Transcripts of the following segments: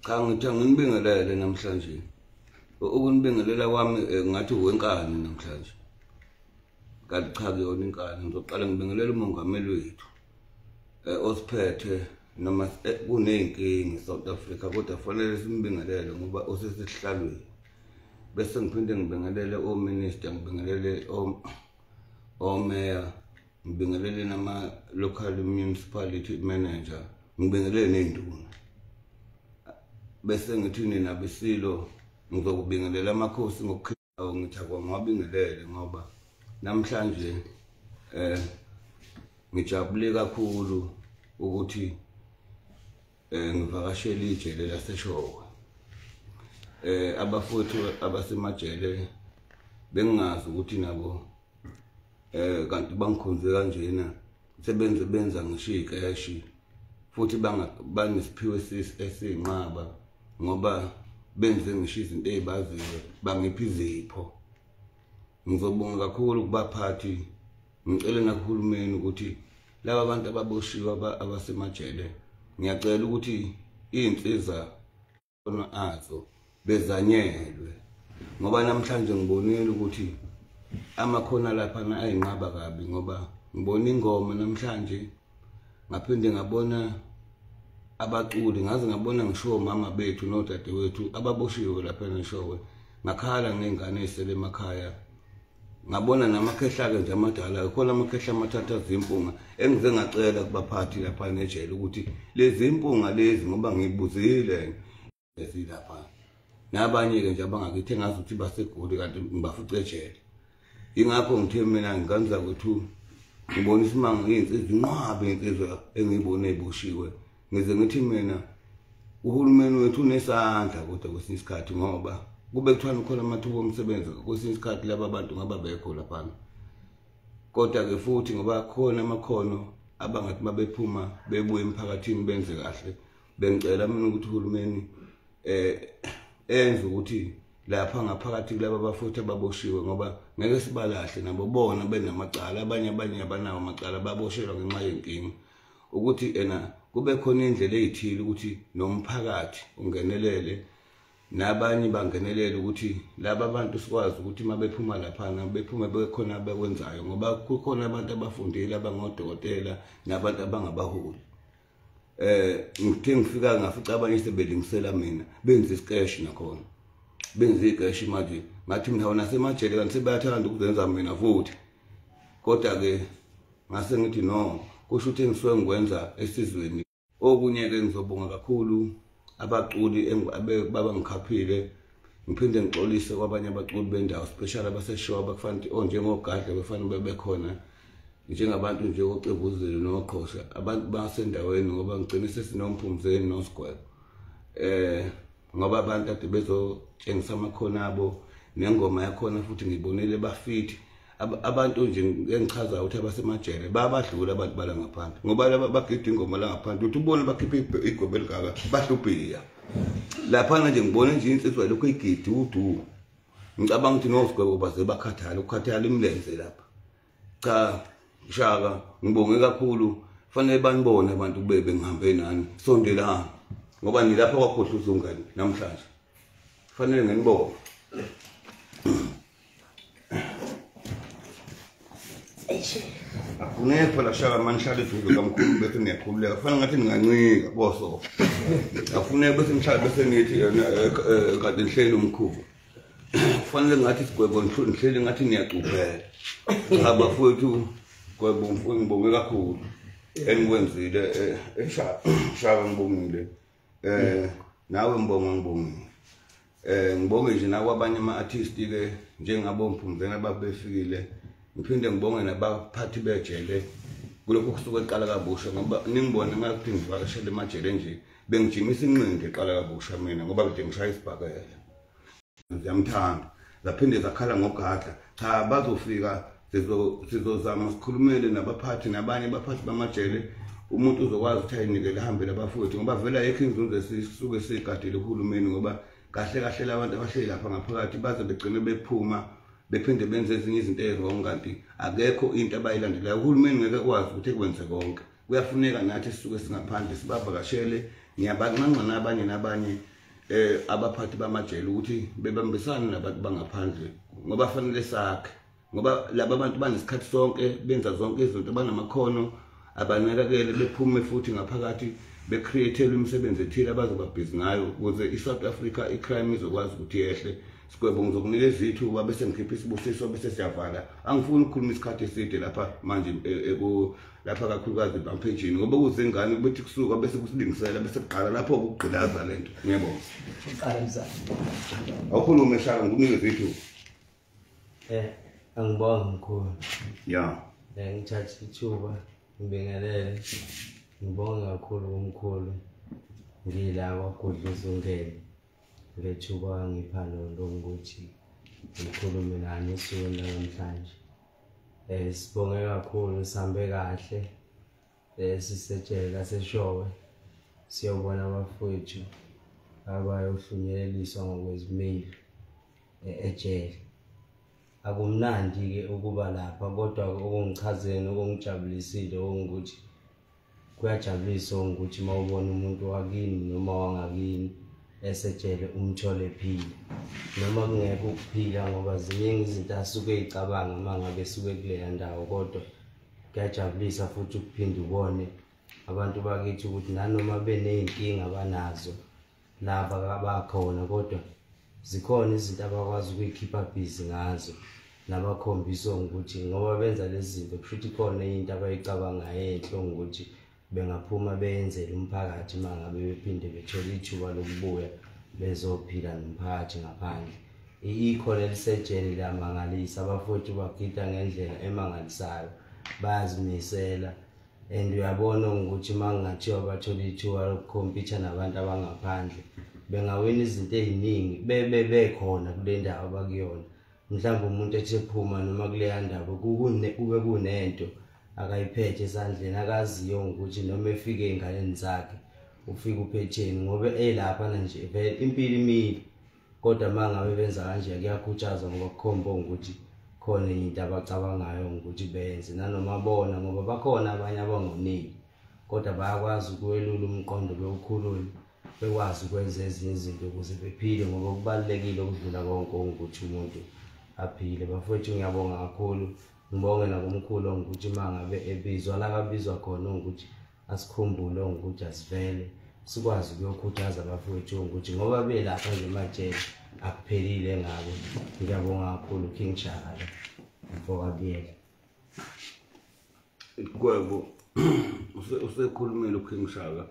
Cha, ngithi anginibingelele namhlanje. Ukunibingelela kwami ngathi wenkani namhlanje. Kanti cha, kuyona inkani. Ngizoqala ngibingelele umongameli wethu osiphethe, noma kuney'nkinga e-South Africa, kodwa kufanele simbingelele ngoba usesihlalweni. Bese ngiphinde ngibingelele ominister, ngibingelele omeya, ngibingelele nama-local municipality manager, ngibingelele ney'nduna. Bese ngithi nina besilo, ngizokubingelela amakhosi ngokukhipha, ngithi akwangwabingelele ngoba namhlanje ngijabule kakhulu ukuthi ngivakashele ijele laseShowe. Abafowethu abasemajele bengingazi ukuthi nabo kanti bangikhonze kanjena, sebenze benza ngisho ikeshi, futhi banesiphiwo esiyinqaba ngoba benze ngisho izinto ezibaziyo, bangipha izipho. Ngizobonga kakhulu kubaphathi, ngicela nakuhulumeni ukuthi laba bantu ababoshiwe abasemajele, ngiyacela ukuthi iy'nsiza azo bezanyelwe, ngoba namhlanje ngibonile ukuthi amakhona lapha ayinqaba kabi, ngoba ngibona ingoma namhlanje, ngaphinde ngabona abaculi, ngaze ngabona ngisho omama bethu nodadewethu ababoshiwe lapha eShowe, ngakhala ngey'ngane ey'sele emakhaya. Ngabona namakhehla-ke nje amadala, khona amakhehla amathathu azimpunga, engize ngacela kubaphathi lapha nejele ukuthi lezi mpunga lezi, ngoba ngiyibuzile ezilapha, nabanye-ke nje abangakithi engazi ukuthi baseGoli kanti ngibafuce ejele. Yingakho ngithe mina nganza kwethu ngibona isimanga, iy'nsizwa inqwabe, iy'nsizwa engiyibone ey'boshiwe. Ngize ngithi mina uhulumeni wethu unesandla, kodwa kwesinye isikhathi ngoba kube kuthiwa khona amathuba omsebenzi, kwesinye isikhathi laba bantu ngaba bekho laphana. Kodwa-ke futhi ngoba khona amakhono abangathi mabephuma bebuye emphakathini benze kahle, bengicela mina ukuthi uhulumeni enze ukuthi lapha ngaphakathi kulaba bafowethu ababoshiwe, ngoba ngeke sibalahle nabo, bona benamacala, abanye abanawo amacala, baboshelwa ngenxa yenkinga, ukuthi ena kube khona indlela eyithile ukuthi nomphakathi ungenelele, nabanye bangenelele, ukuthi laba bantu sikwazi ukuthi uma bephuma laphana bephume bekhona abakwenzayo, ngoba kukhona abantu abafundile abangodokotela nabantu abangabaholi. Ngithe ngifika ngafica abanye sebelingisela mina, benza isikeshi nakhona, benza ikeshi. Manje ngathi mina nasemajele kanti sebayathanda ukuzenza mina futhi. Kodwa-ke ngase ngithi no, kusho ukuthi engisuke ngikwenza esizweni. Okunye-ke ngizobonga kakhulu abaculi babangikhaphile, ngiphinde ngixolise kwabanye abaculi bendawo, special abaseShowe, abakufanele onjengoGadla befanele bebekhona, njengabantu nje oCebuzile noQhosha, abantu basendaweni, ngoba ngigcine sesinomphumzeni noSigwebo, ngoba abantu ade bezotshengisa amakhono abo nengoma yakhona, futhi ngibonile bafithi abantu nje engichaza ukuthi abasemajele babadlula abantu bala ngaphandle, ngoba laba bagida ingoma la ngaphandle, uthi ubone bakhipha igwebe elingaka, bahlubhiya laphana nje. Ngibone nje insizwa lokhu igidi udu, ngicabanga ukuthi noSigwebo baze bakhathala, ukukhathala imilenze lapha. Cha Shaka, ngibonge kakhulu, fanele banibone abantu kube bengihambe nani, sondelani ngoba nilapha kwakhohlwa uzungane namhlanje, fanele nginibone. Akunekho phela Shaka, manihlale eduze kamkhulu bese niyakhululeka, kufanele ngathi ningancika boso, afuneka bese nihlale bese nithi kade nihleli umkhubo, kufanele ngathi Sigwebo nihleli ngathi niyacuphela. Cha bafowethu, Gwebo ngibonge kakhulu enikwenzile, Shaka ngibongile, nawe ngibonga, ngibongile. Ngibonge nje nakwabanye ama-artist ke njengabo Mphumzeni ababefikile, ngiphinde ngibonge nabaphathi bejele kulokhu kusuke eqala kabusha, ngoba ningibone ngathi ngivakashele emajele nje, bengijimisa inqindi eqala kabusha mina, ngoba kade ngishaya isibhakela. Ziyamthanda, zaphinde zakhala ngoGadla. Cha, bazofika, sizozama sikhulumele nabaphathi nabanye abaphathi bamajele, umuntu uzokwazi ukuthi ayinikele ahambe labafowethu, ngoba vele ayikho inzuzo esisuke siyigadile uhulumeni, ngoba kahle kahle labantu abahleli lapha ngaphakathi baze begcine bephuma bephinde benze ezinye izinto ezi-wrong, kanti akekho into abayilandelayo. Uhulumeni ngeke kwazi ukuthi ekwenze konke, kuyafuneka nathi sisuke singaphandle sibavakashele. Ngiyabanxanxa nabanye nabanye. Abaphathi bamajele ukuthi bebambisane nabantu bangaphandle, ngoba fanele sakhe, ngoba laba bantu banesikhathi sonke benza zonke izinto, banamakhono, abanakekele bephume futhi ngaphakathi becreate imisebenzi ethile abazoba busy ngayo ukuze iSouth Africa icrime izokwazi ukuthi yehle. Sigwebo, ngizokunikeza ithuba bese ngikhipha isibusiso bese siyavala. Angifuni ukukhuluma isikhathi eside lapha manje lapha kakhulukazi ebampejini, ngoba kuzingane ukuthi kusuka bese kusilungisela bese kuqala lapho ukugqilaza lento. Ngiyabonga. Uqala mzala. Awukhulume Shaka, ngikunikeza ithuba. Angibonge mkhulu. Ya. Ngithatha ithuba ngibingelele. Ngibonge kakhulu kumkhulu ngila kwaGudluzungene ngethuba ngipha lona ukuthi ngikhulume nani esukwini lanamhlanje. Sibonge kakhulu, sihambe kahle. Sisejele laseShowe siyobona abafowethu abayohlunyeleliswa ngokwezimilo ejele. Akumnandi-ke ukuba lapha, kodwa okungichazeni okungijabulisile ukuthi kuyajabulisa ukuthi uma ubona umuntu wakini noma wangakini esejele umthole ephila, noma kungekho ukuphila ngoba ziningi izinto asuke ey'cabanga uma ngabe esuke kuleya ndawo, kodwa kuyajabulisa futhi ukuphinde ubone abantu bakithi ukuthi nanoma beney'nkinga abanazo laba abakhona, kodwa zikhona izinto abakwazi ukuyikhipha busy ngazo nabakhombisa ukuthi ngoba benza lezi zinto kusho ukuthi khona into abayicabangayo enhle ukuthi bengaphuma beyenzele umphakathi uma ngabe bephinde bethole ithuba lokubuya bezophila nomphakathi ngaphandle. Ikhono elisejele liyamangalisa, abafowethu bagida ngendlela emangalisayo, bayazimisela and uyabona ukuthi uma kungathiwa bathole ithuba lokukhompitha nabantu abangaphandle bengawina izinto ey'ningi bebe bekhona kule ndawo abakuyona. Mhlawumbe umuntu ethi ephuma noma kuleya ndawo kube kunento akayiphethe esandleni akaziyo ukuthi noma efike ey'nganeni zakhe ufike uphetheni, ngoba elapha nje vele impilo imile. Kodwa uma ngabe benza kanje kuyakhuthazwa ngoba kukhomba ukuthi khona into abacabangayo ukuthi benze nanoma bona, ngoba bakhona abanye abangonile kodwa bayakwazi ukwelula umqondo bewukhulule bekwazi ukwenza ezinye izinto ukuze bephile, ngoba kubalulekile ukudlula konke ukuthi umuntu aphile. Bafowethu ngiyabonga kakhulu, ngibonge nakumkhulu ukuthi uma ngabe ebizwa la kabizwa khona ukuthi asikhumbule ukuthi asivele sikwazi ukuyokhuthaza abafowethu ukuthi ngoba belapha nje emajele akuphelile ngabo. Ngiyabonga kakhulu King Shaka mfowabiyela. Igwebo usekhulumile uKing Shaka.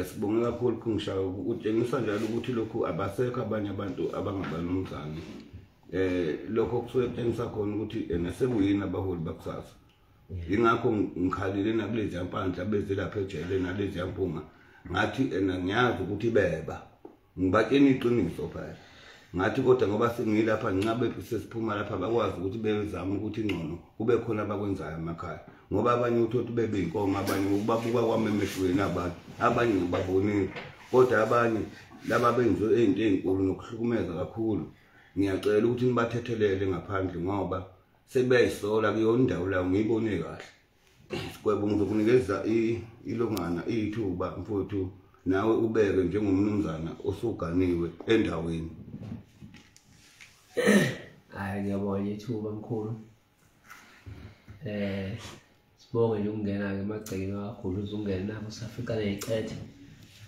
Sibonge kakhulu King Shaka, utshengisa njalo ukuthi lokhu abasekho abanye abantu abangabanumzane. Lokho kusuke kutshengisa khona ukuthi nasekuyini abaholi bakusasa. Ingakho ngikhalile nakulezi yampandla beze lapha ejele nalezi yampunga, ngathi ena ngiyazi ukuthi beba ngibatshena iqiniso phela, ngathi kodwa ngoba sengilapha ngincabe sesiphuma lapha bakwazi ukuthi bezame ukuthi ngcono kube khona abakwenzayo emakhaya, ngoba abanye uthothi bebe inkomo, abanye ukubabuka kwami emehlweni, abantu abanye ngibabonile, kodwa abanye laba benziwe izinto ezinkulu nokuhlukumeza kakhulu. Ngiyacela ukuthi nibathethelele ngaphandle ngoba sebeyayisola kuyo indawo la ngiyibone kahle. Sigwebo, ngizokunikeza ilongana ithuba mfowethu, nawe ubeke njengomnumzana osuganiwe endaweni. Hayi, ngiyabonga ithuba mkhulu. Sibonge nje ukungena-ke emagcekeni kakhulu, uzungena nabo safika ney'cethe.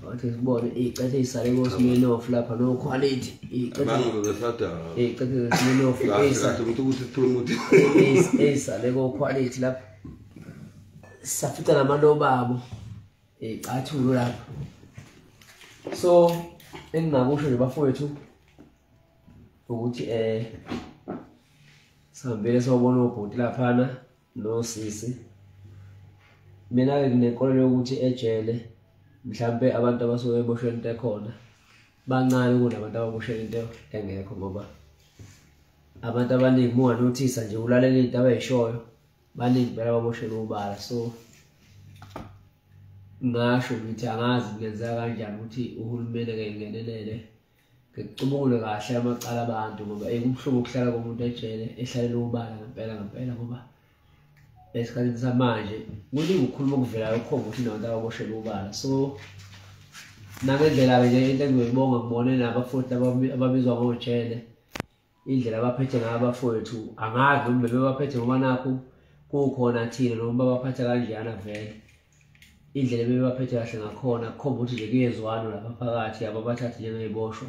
Wathi sibone iy'cethe ey'sale koSminoff lapha no quality. Iy'cethe zeSminoff ey'sale ko-quality lapha. Safica namalobabo iy'cathulo lapha. So engingakusho nje bafowethu ukuthi sihambile sawubona obhuti laphana nosisi. Mina-ke nginenkolelo yokuthi ejele mhlambe abantu abasuke beboshwe into ekhona bancane kunabantu ababoshwe into engekho, ngoba abantu abaningi uma unganothisa nje ulalela into abayishoyo baningi phela ababoshelwe ubala. So ngasho ngithi angazi kungenzeka kanjani ukuthi uhulumeni ake ngenelele ngikucubungule kahle amacala abantu, ngoba kubuhlungu ukuhlala komuntu ejele ehlalele ubala ngempela ngempela, ngoba esikhathini samanje kuningi ukukhuluma okuvelayo okukhomba ukuthi nabantu ababoshelwe ubala. So Nangendlela-ke nje into engizoyibonga ngibone nabafowethu ababizwa ngojele, indlela abaphethe ngayo abafowethu, angazi noma bebaphethe ngoba nakhu kukhona thina noma babaphatha kanjeyana vele. Indlela ebebaphethe kahle ngakhona kukhomba ukuthi nje kuyezwano lapha phakathi, ababathathi njengey'boshwa,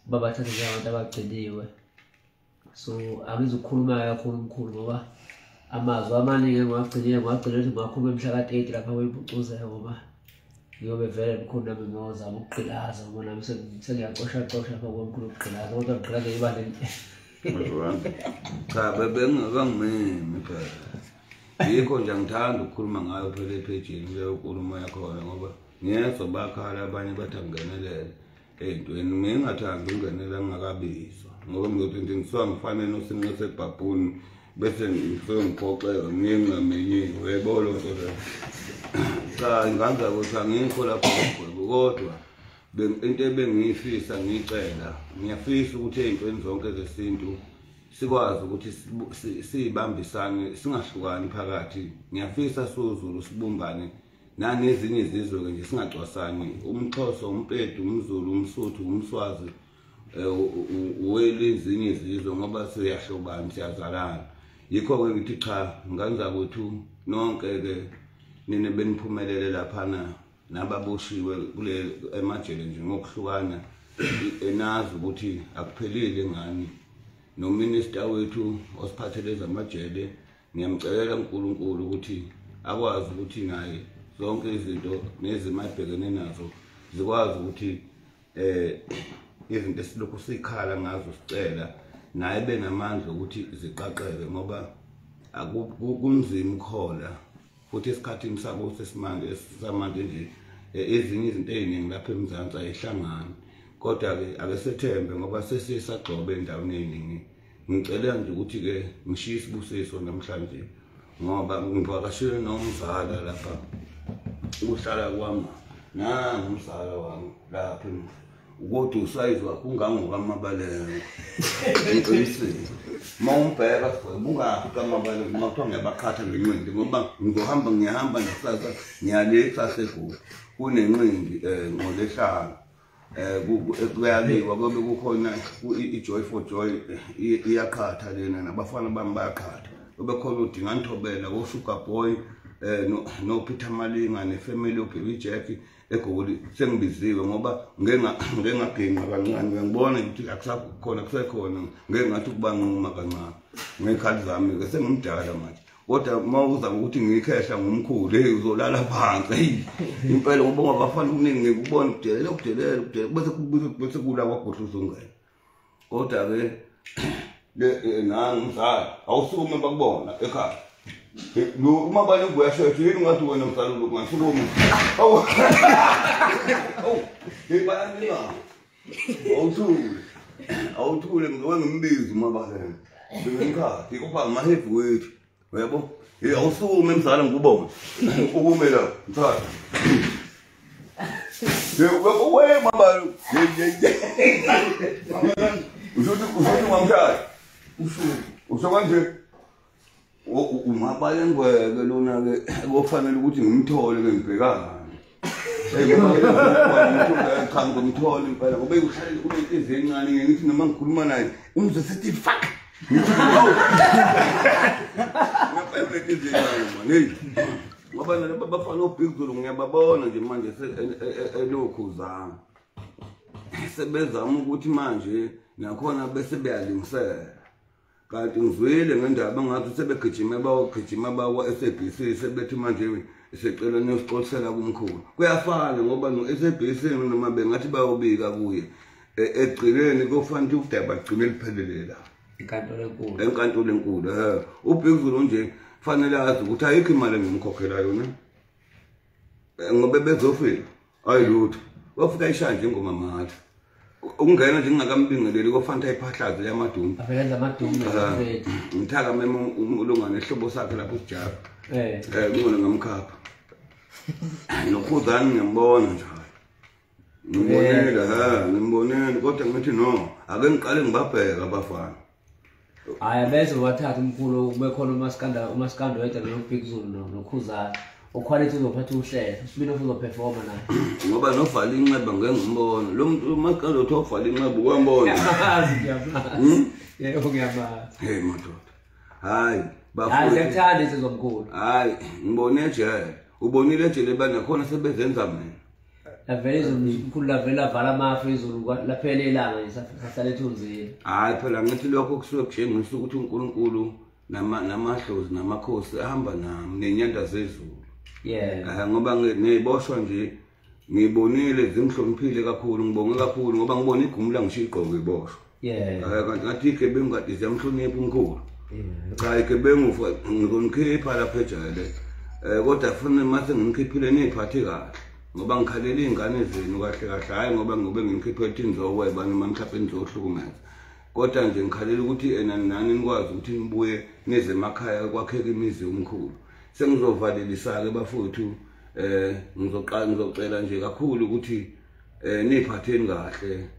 babathatha njengabantu abagciniwe. So angizukukhuluma kakhulu mkhulu ngoba amazwi amaningi engiwagcinile ngiwagcine ukuthi ngiwakhulume mhla ka-30 lapha kwimpucuzeko, ngoba ngiyobe vele mkhulu nami ngiyozama ukugqilaza, ngoba nami sengiyacosha-cosha lapha kwemkhulu ukugqilaza, kodwa ngigqilaza ibandla. Cha, bebengakangimemi phela. Yikho nje angithandi ukukhuluma ngayo phela ephejini leyo nkulumo yakhona, ngoba ngiyezwa bakhala abanye bathi angingenelele ey'ntweni. Mina ngingathandi ukungenela ngingakabizwa, ngoba ngizothi nje ngisuka ngifane nosinqe sebhabhuni bese ngisuke ngiphoxeka ngiye ngingamenyiwe, uyayibona loo nto leyo. Cha, nginganza ukuthi angikho lapho ngigwebo, kodwa into ebengiyifisa ngiyicela, ngiyafisa ukuthi ey'ntweni zonke zesintu sikwazi ukuthi sibambisane, singahlukani phakathi. Ngiyafisa siwuZulu sibumbane nanezinye izizwe-ke nje, singacwasani. UmXhosa, umPedi, umZulu, umSuthu, umSwazi, uwelezinye izizwe, ngoba siyahlobana, siyazalana. Yikho-ke ngithi cha, nganza kwethu nonke-ke nina beniphumelele laphana nababoshiwe kule emajele nje ngokuhlukana, enazi ukuthi akuphelile ngani. Nominista wethu osiphathele ezamajele, ngiyamcelela uNkulunkulu ukuthi akwazi ukuthi naye zonke izinto nezimo abhekene nazo zikwazi ukuthi izinto esilokhu sikhala ngazo sicela naye benamandla ukuthi ziqaqeke, ngoba kunzima ukhola futhi esikhathini sakuthi esimanje esamanje nje ezinye izinto ey'ningi lapha eMzansi ayihlangani. Kodwa-ke ake sethembe ngoba sesisagxobe endaweni ey'ningi. Ngicela nje ukuthi-ke ngishiye isibusiso namhlanje, ngoba ngivakashile nomzala lapha ukuhlala kwami, nangu umzala wami lapha emuva, kodwa usayizi wakhe ungangokaMabalengwe. Ngiqinisile, uma umbheka ungafi kaMabalengwe, uma kuthiwa ngiyabaqhatha ngenqindi, ngoba ngizohamba ngiyahamba nje kusasa ngiyale kusasa eGoli kunenqindi ngoLwesihlanu. Kuyaliwa kobe kukhona i-Joy for Joy iyaqhatha lena, nabafana bami bayaqhatha. Kube khona uDingani Thobela, oSugar Boy, no Peter Malinga nefamily oBaby Jack eGoli. Sengibiziwe ngoba ngeke ngaginqa kancane, uyangibona ukuthi akusakhona kusekhona, ngeke ngathi ukubanquma kancane ngey'khathi zami-ke sengimdala manje. Kodwa uma uza ngokuthi ngiyikhehla ngumkhulu, hey uzolala phansi, hey impela, ngoba ungabafana okuningi ngikubona kudelela kudelela kudelela bese kula kwagudla uzongena. Kodwa-ke le nangu umzali awusukume bakubona ekhaya. Uma bani uyashesha yini ungathi wena mzali lokhu ngasukuma. Awu. Awu, hey bayaninga. Awuthule. Awuthule ngizobe ngimbiza uma balena. Bengikhathi kupha ama heavyweight. Uyabo? Hey awusukume mzala ngikubone. Ukume la, mthanda. Hey we mama. Hey hey. Usho ngamshaya. Usho kanje. uMabalengwe-ke lona-ke kofanele ukuthi ngimthole-ke ngibhekane. Cha ngimthole impela ngoba uhlale unenhliziyo encane, ngithi noma ngikhuluma naye umzwe sethi fuck. Ngithi hawu. Ngempela unenhliziyo encane man, hey. Ngoba nalaba bafana oBig Zulu ngiyababona nje manje elokhuzana. Sebezama ukuthi manje nakhona bese beyalingisela. Kanti ngizwile ngendaba ngathi sebegijima bawagijima bawa SABC, sebethi manje sicela niyosixolisela kumkhulu. Kuyafana ngoba no-SABC noma bengathi bayobika kuye, egcineni kuyofanele udaba ligcine liphelele la enkantolo enkulu. Enkantolo enkulu. UBig Zulu nje fanele azi ukuthi ayikho imali engimkhokhela yona, ngoba bezofika ayilutho, wafika ayishaya nje ingoma mahhala. Ukungena nje ngingakambingeleli kofanele ayiphahlaze yamadumbe. Avele enze amadumbe. Ngithaka mema umlungane ehlobo sakhe lapho sijaba. Ngibona ngamkhapha. Nokhuzani ngiyambona njalo. Ngibonile, ngimbonile kodwa ngithi no, ake ngiqale ngibabheke abafana. Hhayi abeze bathatha umkhulu, kube khona umaskanda, umaskanda wedwa noBig Zulu noKhuzani. Uquality uzophatha uhlelo, uSminoff uzoperforma naye. Ngoba novala inxeba ngeke ngimbone. Lo muntu maqala uthi ovala inxeba uyambona. Ngiyamazi, ngiyamazi. Yebo ngiyamazi. Hey madoda. Hayi, bafowethu. Hayi siyakuthanda isizomkhulu. Hayi, ngibone ejele. Ubonile ejele banakhona sebezenza mina. Lavela izulu mkhulu, lavela vala amafu izulu laphela ilanga nje sahlala ethunzini. Hayi phela ngithi lokho kusuke kutshengisa ukuthi uNkulunkulu namadlozi namakhosi ahamba nami nenyanda zezulu. Yeah. Ngoba ngiboshwa nje ngibonile zingihloniphile kakhulu, ngibonge kakhulu ngoba ngibona igumula ngisho igqoko iboshwa. Yeah. Kanti ngathi igebengu kade ziyamhlonipha umkhulu. Cha igebengu ngizonikhipha lapha ejele. Kodwa kufanele mase ngimkhiphile niphathe kahle. Ngoba ngikhalela izingane zenu kahle kahle, hayi ngoba ngobe ngimkhiphe ethi nizoweba noma mhlawumbe nizohlukumeza. Kodwa nje ngikhalela ukuthi ena nani nikwazi ukuthi nibuye nize emakhaya kwakheka imizi omkhulu. Sengizovalelisa ke bafowethu, ngizoqala ngizocela nje kakhulu ukuthi niphatheni kahle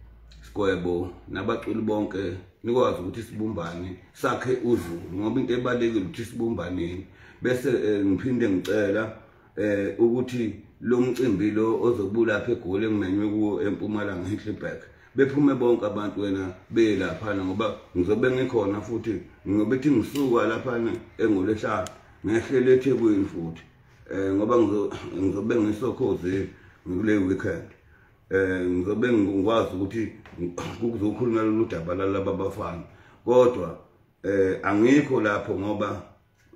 Sigwebo nabaculi bonke, nikwazi ukuthi sibumbane sakhe uZulu, ngoba into ebalekile ukuthi sibumbaneni. Bese ngiphinde ngicela ukuthi lo mcimbi lo ozobula lapha eGoli engimenywe kuwo eMpumalanga Heidelberg, bephume bonke abantu wena belaphana, ngoba ngizobe ngikhona futhi ngizobe thi ngisuka laphana eNgolwehlanu ngehlele eThekwini futhi, ngoba ngizobe ngisokhozi ngikule weekend. Ngizobe ngikwazi ukuthi kuzokhulunywa lolu daba lalaba bafana, kodwa angikho lapho ngoba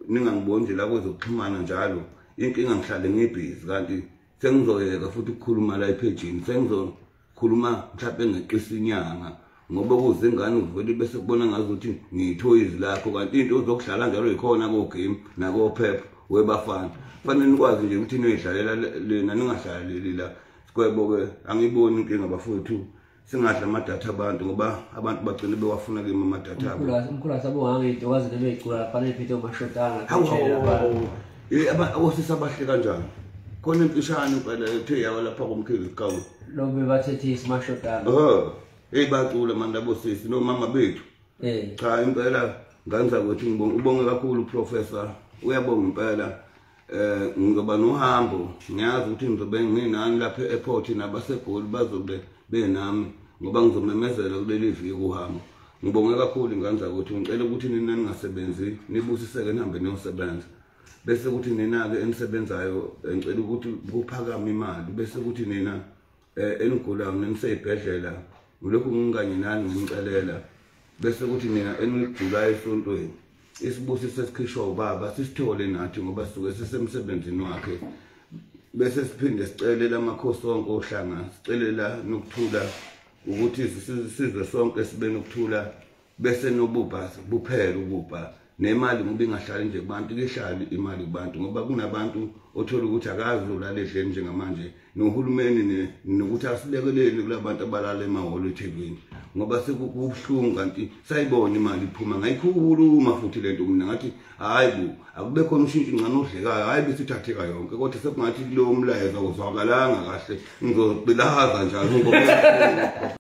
ningangiboni nje la kwezokuxhumana njalo. Inkinga ngihlale ngibhizi, kanti sengizoyeka futhi ukukhuluma la ephejini, sengizokhuluma mhlawumbe ngeqisa inyanga, ngoba kuze ingane uvele bese kubona ngazi ukuthi ngiyithoyizi lakho, kanti into ozokudlala njalo ikhona ko game nako phepha webafana. Kufanele nikwazi nje ukuthi niyoyidlalela lena, ningahlaleli la. Sigwebo ke angiboni inkinga bafowethu, singadla amadatha abantu ngoba abantu bagcine bewafuna kimi amadatha abo. Umkhulu asabonga ngento kwazi noma icula lapha ephethe umashotanga. Hawu, osisi abahle kanjani? Khona impishane impela ethe yawa lapha komkhizi kawu. Lo bebathethisa mashotanga. Hey bacula manje abosisi nomama bethu. Cha impela nganza ukuthi ngibonge, ubonge kakhulu uprofessor, uyabonga impela. Ngizoba nohambo, ngiyazi ukuthi ngizobe nginani lapha e-airport nabaseGoli bazobe benami ngoba ngizomemezela kuleli viki uhambo. Ngibonge kakhulu nganza ukuthi ngicela ukuthi nina ningasebenzi nibusiseke nihambe niyosebenza. Bese kuthi nina ke enisebenzayo ngicela ukuthi kuphakame imali, bese kuthi nina enigulayo neniseyibhedlela ngilokhu nginganye nani ngimcelela, bese kuthi nina enigulayo esontweni isibusiso esikhishwa ubaba sisithole nathi ngoba sisuke sisemsebenzini wakhe. Bese siphinde sicelela amakhosi onke ohlanga, sicelela nokuthula ukuthi sizwe sonke sibe nokuthula, bese nobubha buphela ububha nemali ngoba ingahlali nje kubantu, ihlali imali kubantu ngoba kunabantu othola ukuthi akazi ulala edleni njengamanje, nohulumeni nokuthi asilekelele kulabantu abalala emahholo eThekwini ngoba sekubuhlungu. Kanti sayibona imali iphuma, ngayikhuluma futhi lento mina ngathi hayi bo, akube khona ushintsho incane odlekayo, hayi besithatheka yonke, kodwa sekungathi kulowo mlayezo awuzwakalanga kahle, ngizoqilaza njalo.